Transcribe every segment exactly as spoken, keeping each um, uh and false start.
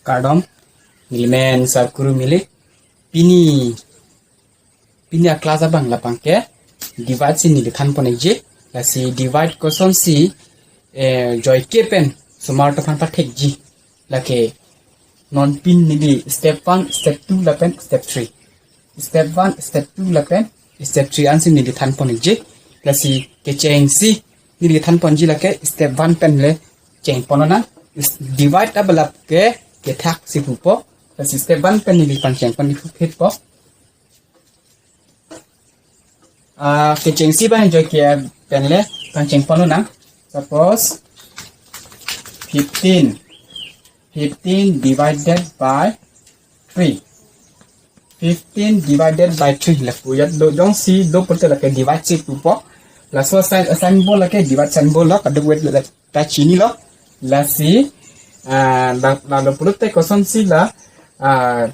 Kardom, nelimen Sar Kuru Milik. Pini, pini a-class abang labangke divide si neli thanpon ikji. Lasi divide kosonsi, eh, joike pen osomar atum aphan pathekji, lake non pini neli step one, step two lapen step three. Step one, step two lapen step three ansi neli thanpon ikji. Lasi kechengsi neli thanponji lake step one pen le chengpon nang. Is-, divide abalap ke kethaksi pupo. Lasi step one pen neli pangchengpon ikphitpo. Ah, kechengsi abang joike pen le pangchengpon nang. Suppose fifteen, fifteen divided by three. Fifteen divided by three lapu ajat do, jongsi do pulote lake divide si pupo. Laso sign, symbol lake divide symbol lo, kadokave ta chinilo. Lasi, ah, la, lalo pulote kosonsi la, ah,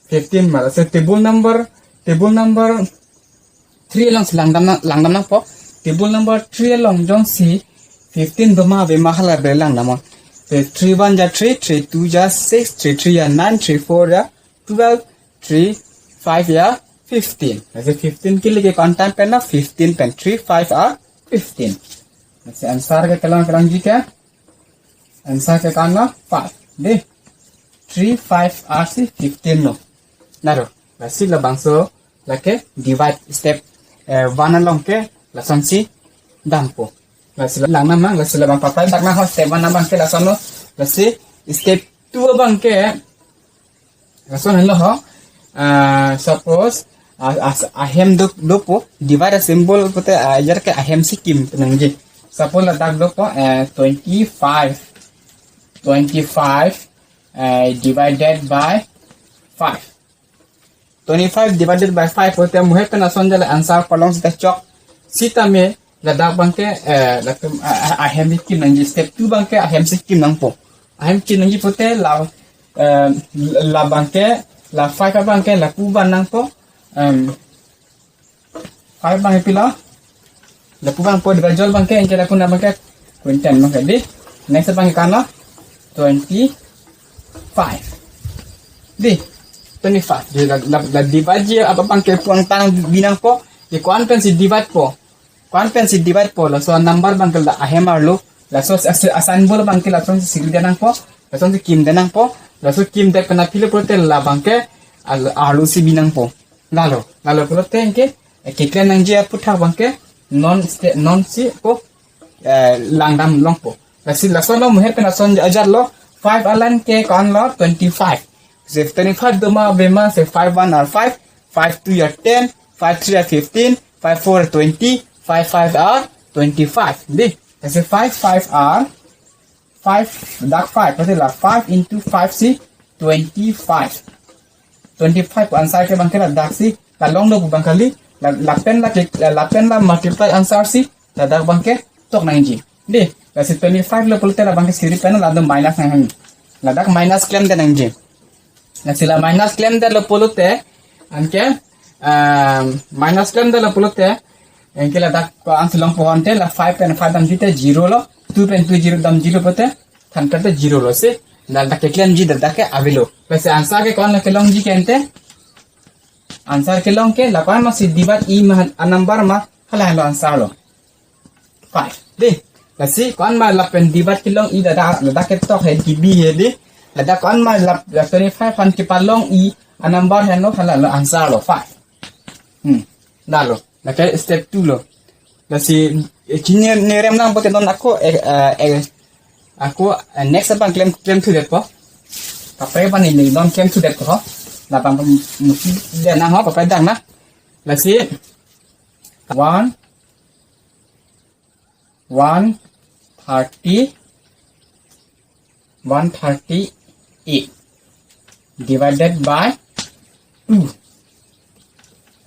fifteen ma. Lasi table number, table number three alongsi langdam nang, langdam nangpo. Table number three along jongsi fifteen doma avema hala bre langdamnon. Te three one ja three, three two ja six, three three ja nine, three four ja twelve, three five ja fifteen. Lasi fifteen ke lake ko-an time pen lo, fifteen pen, three five are fifteen. Lasi answer ke kelong, kelongji ke, answer ke ko-an lo, five. Dei, three five arsi fifteen lo. Lalo, lasi labangso lake divide step, eh, one along ke lasonsi dampo. Lasi langdam nang, lasi labang papai dak nang ho, step one abang ke lason lo. Lasi step two abang ke lason lo ho. Ah, suppose, ah, as-, ahem do, dopo, divide a symbol pulote, ah, ajat ke ahem si kim nangji. Suppose ladak dopo, eh, twenty-five, twenty-five, eh, divided by five. Twenty-five divided by five pulote muhe pen ason jala answer kolong sita chok. Sitame ladak abang ke, eh, latum, ah, ah, ahem si kim nangji, step two abang ke ahem si kim nangpo. Ahem kim nangji pulote la, eh, labang ke, la five abang ke lapu van nangpo. Em, five abang ke pilo? Lapu vanpo, divide jol abang ke, anke lapu na abang ke quinten abang ke, dei. Next abang ke ko-an lo? Twenty-five. Dei, twenty-five. Dei, la, la, la divide ji abang ke puang tang bi nangpo. Dei, ko-an pensi divide po? Ko-an pensi divide po? Laso number abang ke la ahem arlo. Laso as-, as-, a symbol abang ke lasonsi siri det nangpo. Lasonsi kim det nangpo. Laso kim det pen aphi lo pulote labang ke al-, arlo si bi nangpo. Lalo, lalo pulote anke, eh, keklem nangji aputhak abang ke non ste-, non si ko, eh, langdam longpo. Lasi lason lo muhe pen ason ajat lo, five alang ke ko-an lo, twenty-five. Lasi twenty-five doma avema, lasi five one are five, five two are ten, five three are fifteen, five four are twenty, five five are twenty-five. Dei, lasi five five are five, dak five, berarti la five into five si twenty-five. Twenty-five answer ke abang ke ladak si kalong do abang kali, la, lapen la ke, lapen la multiply answer si ladak abang ke tok nangji. Dei, lasi twenty-five lo pulote labang ke siri pen ladak minus nang. Ladak minus klemdet nangji. Lasi la minus klemdetlo pulote, anke, um, minus klemdetlo pulote, anke ladak ko-ansi longpo ho ante, la five pen five damji te zero lo, two pen two zero damjilo pulote, thanpet te zero lo si, ladak keklemji ladak ke avelo. Lasi answer ke ko-an lo kelongji ke ante? Answer kelong ke, la ko-an ma si divide i ma, a number ma, hala lo answer lo. Five. Dei, lasi ko-an ma lapen divide kelong i ladak, ladak ketok he, dibi he dei. Ladak ko-an ma lap, la twenty-five aphan kepalong i a number heno, hala lo answer lo, five. Hmm. Lalo, lake step two lo. Lasi, eh, chini nerem nang pulote non ako, eh, eh, eh, ako, eh, next abang klem, klemthudetpo. Papai aphan neli non klemthudetpo ho. Labang musi det nang ho, papai dak nang. Lasi, one, one thirty, one thirty-eight divided by two.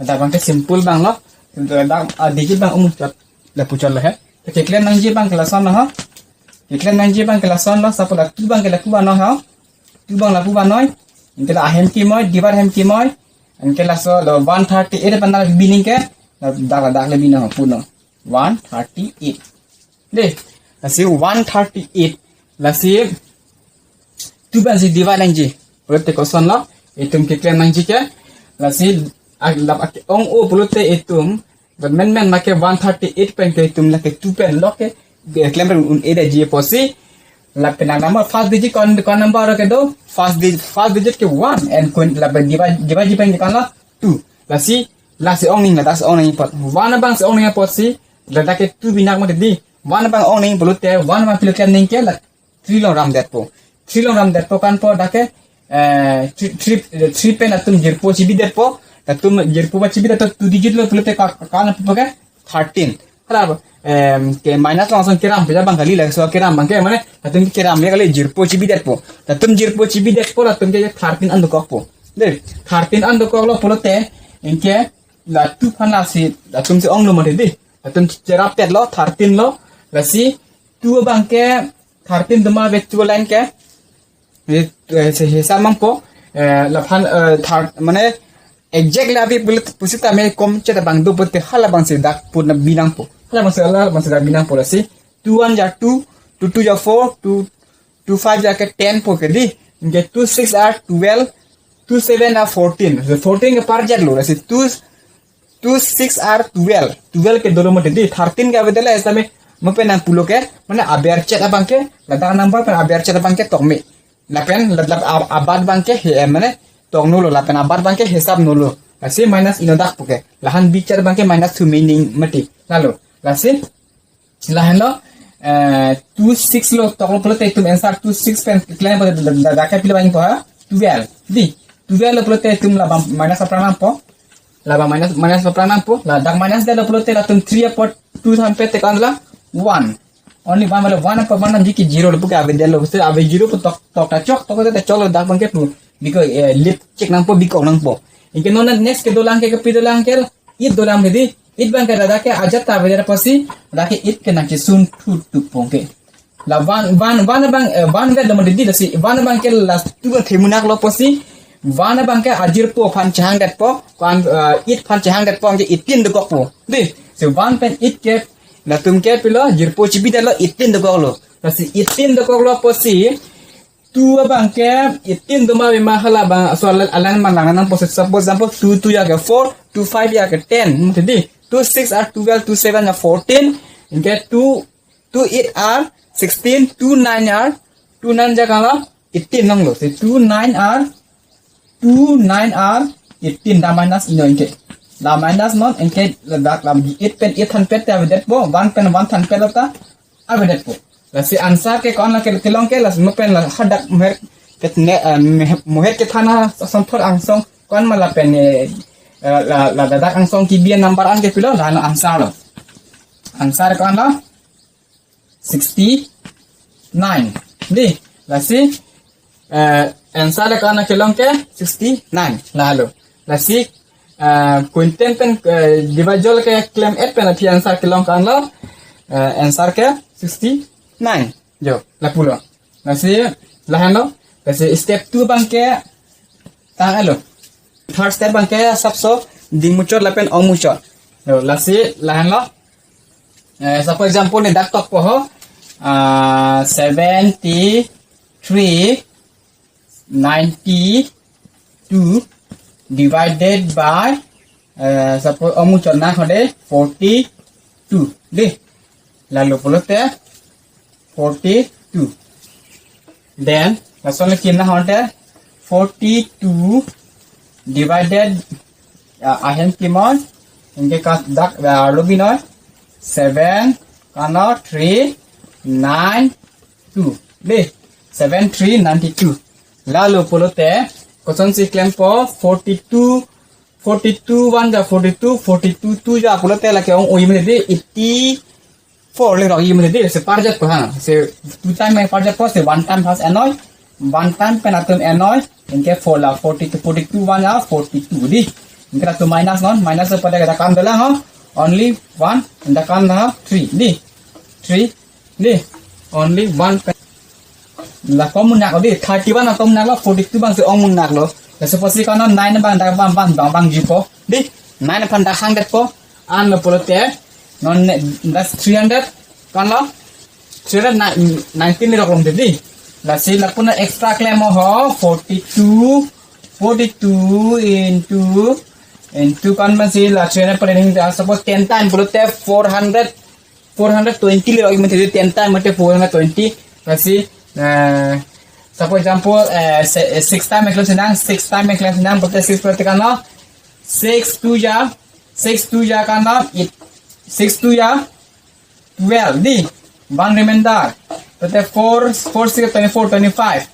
Ladak abang ke simple abang lo. Ladak, ah, digit abang umu chot, lapu chot lo he. Keklem nangji abang ke lason lo ho. Keklem nangji abang ke lason lo, suppose la two abang ke lapu vannon ho. Two abang lapu vannoi. Anke la ahem kimoi, divide ahem kimoi. Anke laso lo one thirty-eight aphan la bi nangji ke, ladak, ladak le bi nang ho punon. One thirty-eight. Dei, lasi one thirty-eight. Lasi two pensi divide nangji. Pulote kosonlo, itum keklem nangji ke. Lasi, ag-, lap ak-, ong-o pulote itum, but men men make one thirty-eight pen ke itum lake two pen lo ke, ke klem pen un-eji apotsi. Lapen a number first digit ko-an, ko-an number kedo, first di-, first digit ke one and ko-an lapen divide, divide ji pen ke ko-anlo two. Lasi, lasi ong nangji, lasi ong nangji apot. One abangsi ong nangji apotsi, ladak ke two binak mati di. One abang ong nangji pulote, one abang pilo klem nangji ke la three along ramdetpo. Three along ramdetpo ko-anpo dak ke, eh, three, three, three pen latum zero po chibidetpo. Latum zero po ba chibidet to two digit lo pulote ko-, ko-anpo ke thirteen. Hala, em, ke minus along ason keram pela abang kali, laso keram abang ke mane latum ke keram le kali, zero po chibidetpo. Latum zero po chibidetpo, latum ke thirteen an dokokpo. De, thirteen an dokoklo pulote, anke la two aphan lasi, latumsi onglo mati di. Latum cherapdetlo, thirteen lo, lasi two abang ke thirteen doma ave two line ke, eh, eh, se hisap nangpo, eh, laphan, eh, third, mane, exact la ave pulote pusitame komchet abang do pulote hala abangsi dak puna binangpo. Hala abangsi, hala abangsi dak binangpo lasi. Two one ja two, two two ja four, two, two five ja ke ten po ke di. Anke two six are twelve, two seven are fourteen. So fourteen ke parjatlo. Lasi two, two six are twelve. Twelve ke dolo mati di, thirteen ke avedetlo, isame mo pen nangpulo ke, mane aberchet abang ke, ladak number pen aberchet abang ke tokme. Lapen, lap, lap, ab-, abat abang ke, he, eh, mane, toknolo, lapen abat abang ke, hisap nolo. Lasi minus ino dakpo ke. Lahan bichat abang ke minus two meaning mati. Lalo, lasi, lahenlo, eh, two six lo toklo pulote itum answer two six pen klem pulote da, da, da ke pilo abang po ha? Twelve. Di, twelve lo pulote itum labang minus aphrang nangpo. Labang minus, minus aphrang nangpo. Ladak minus detlo pulote latum three apot two thanpet te ko-anlo one. Only one, mane one apot one nangji ke zero lo puke avedetlo. Pusi ave zero pu tok, tok ta chok, tok ta choklo dak abang ke pu. Biko, eh, lip check nangpo, bikok nangpo. Anke non next ke dolang ke, kepi dolang ke, eight dolang mati di. Eight abang ke ladak ke ajat ta avedet apotsi, ladak ke eight ke nangchesun thu tup abang ke. La one, one, one abang, eh, one avedetlo mati di, lasi one abang ke last two abang themunaklo apotsi, one abang ke a zero po aphan chehangdetpo, ko-an, eh, eight aphan chehangdetpo, anke eighteen dokokpo. Di, so one pen eight ke, latum ke pilo, zero po chibidetlo, eighteen dokoklo. Lasi eighteen dokoklo apotsi, two abang ke eighteen doma ave ma hala abang, so alang, alang man lang nangpo, suppose example, two two ja ke four, two five ja ke ten, mati di. Two six are twelve, two seven are fourteen, anke two, two eight are sixteen, two nine are, two nine ja ko-anlo, eighteen nanglo. So two nine are, two nine are eighteen, da minus ino anke. Da minus non, anke ladak lam eight pen eight thanpet te avedetpo, one pen one thanpet lo ta avedetpo. Lasi answer ke ko-anlo ke, kelong ke, lasi mo pen la hadak moher ket ne, eh, me-, moher kethan asonthot angsong ko-an ma lapen, eh, eh, la, la dadak angsong kebi a-number an ke pilo, la answer lo. Answer ko-anlo sixty-nine. Di, lasi, eh, answer le ko-anlo kelong ke sixty-nine. Lalo. Lasi, eh, quintile pen, eh, divisor ke klem-et pen aphi answer kelong ko-anlo, eh, answer ke sixty-nine. Jo, lapulo. Lasi, lahenlo. Lasi step two abang ke tang-etlo. Third step abang ke asapso ding muchot lapen ong muchot. Lo, lasi lahenlo. Eh, suppose example ne dak tokpo ho. Ah, seventy-three, ninety-two divided by, eh, suppose ong muchot nang hode forty-two. Di. Lalo pulote forty-two. Then, lason le kim nang hode forty-two divided, uh, ahem kimon, anke ka dak, uh, lo binoi, seven, ko-anlo three, nine, two. Di, seven three ninety-two. Lalo pulote, kosonsi klempo, forty-two, forty-two one ja forty-two, forty-two two ja pulote lake ong-oi mati di, eighty-four le rok-i mati di, se parjatpo ha. Se two time me parjatpo, se one time has enoi, one time pen atum enoi, anke four la forty-two, forty-two one ja forty-two di. Anke latum minus non, minus pada kita kan dolang ho, only one, kita kan na three di. Three di, only one pen. La kom munak di, thirty-one la kom munak lo, forty-two abangsi ong munak lo. La suppose ko-anlo nine abang dak abang, abang, abang, abang jupo. Di, nine aphan dak hangdetpo. Anlo pulote, non ne, that's three hundred. Ko-anlo? Three hundred ni-, nineteen ni rok long di. Lasi lapu na extra klem ho, forty-two, forty-two into, into kan masi la three hundred planning, ah, suppose ten time pulote four hundred, four hundred twenty le, imun ten time mate four hundred twenty. Lasi, eh, suppose example, eh, se-, eh, six time klem sinang, six time klem sinang, pulote six pulote kan lo, six two ja, six two ja kan lo, it, six two ja, twelve, di. One remainder. Pulote four, four six twenty-four, twenty-five.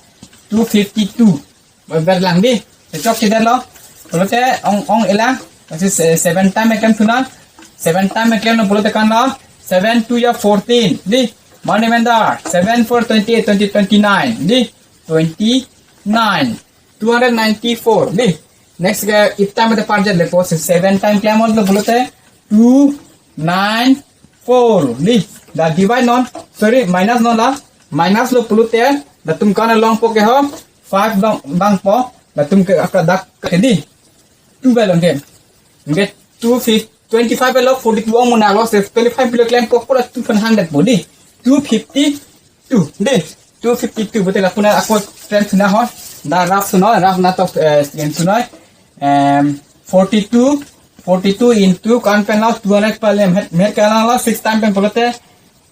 Two fifty-two. Ber lang, di. Chok kider lo. Pulote ong, ong ilang. Lasi se-, seven time klem thunang. Seven time klem lo pulote kan lo. Seven two ya fourteen. Di. One remainder. Seven four twenty-eight, twenty, twenty-nine. Di. Twenty-nine. Two hundred ninety-four. Di. Next ke eight time ate parjat lepo, seven time klem lo pulote two nine four. Di. La divide non, sorry, minus non la. Minus lo pulote, latum kan longpo ke ho, five bang, bangpo, latum ke aka dak ke di. Two bai long ke. Ke two fifty, twenty-five lo, forty-two ong muna lo, se twenty-five bilo klempo, pura two hundred po di. Two fifty-two, di. Two fifty-two, betul lah, puna aku klem suna ho. Da rough suno, rough na tok, eh, yang suno. Em, forty-two, forty-two into, kan pen lo, two hundred pa le, met, met ka lo, six time pen pulote,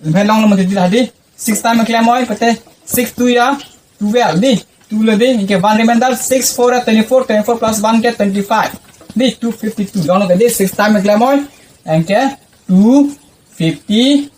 met long lo mati di tadi. Six time klem oi, pulote, six two ya, twelve, di. Two lo di, anke one remainder, six four ya, twenty-four, twenty-four plus one ke twenty-five. Di, two fifty-two. Dono ke di, six time klem oi, anke two fifty-two.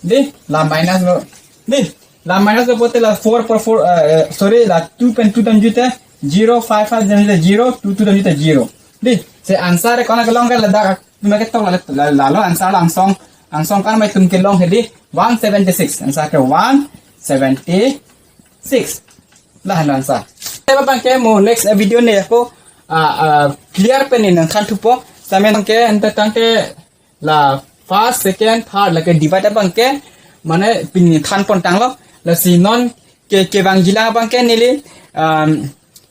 Di, la minus lo. Di, la minus lo pulote la four four four, eh, eh, sorry, la two pen two dam jute, zero five five dam jute, zero two two dam jute, zero. Di, se answer ko na kelong ke ladak, tu make tok la, la, la lo answer la angsong, angsong kan mai tum kelong he di, one seventy-six. Answer ke one seventy-six. La han answer. Te abang ke mo next, eh, video ne ako, ah, ah, clear pen ne nangthan thupo. Samen ke anta tang ke la first, second, third lake divide abang ke mane pini than pon tanglo. Lasi non ke, kevangji lang abang ke neli, um,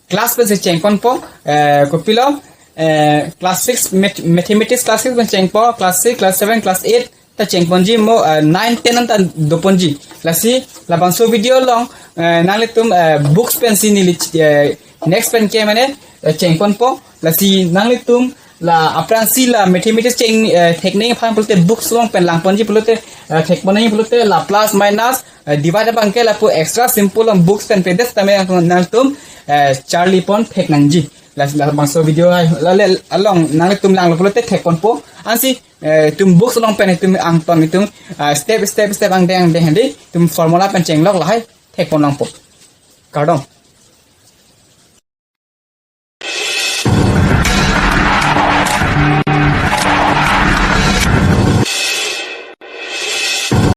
class pen si chengponpo, eh, kopilo, eh, class six math-, mathematics class six pen chengpo, class six, class seven, class eight ta chengponji mo, eh, nine, ten anta doponji. Lasi labangso video along, eh, nanglitum, eh, books pen si neli, eh, next pen ke mane, eh, chengponpo. Lasi nanglitum la aphrangsi la mathematics cheng, eh, theknei aphan pulote books along pen langponji pulote, eh, thekpon nangji pulote la plus minus, eh, divide abang ke lapu extra simple along books pen pedet tame nangtum, eh, charli pon thek nangji. La, labangso video hai, la le along nanglitum langlo pulote thekponpo. Ansi, eh, tum books along pen itum angton itum, ah, step, step, step angdeng, angdeng handi, tum formula pen chenglok lahai thekpon longpo. Kardom.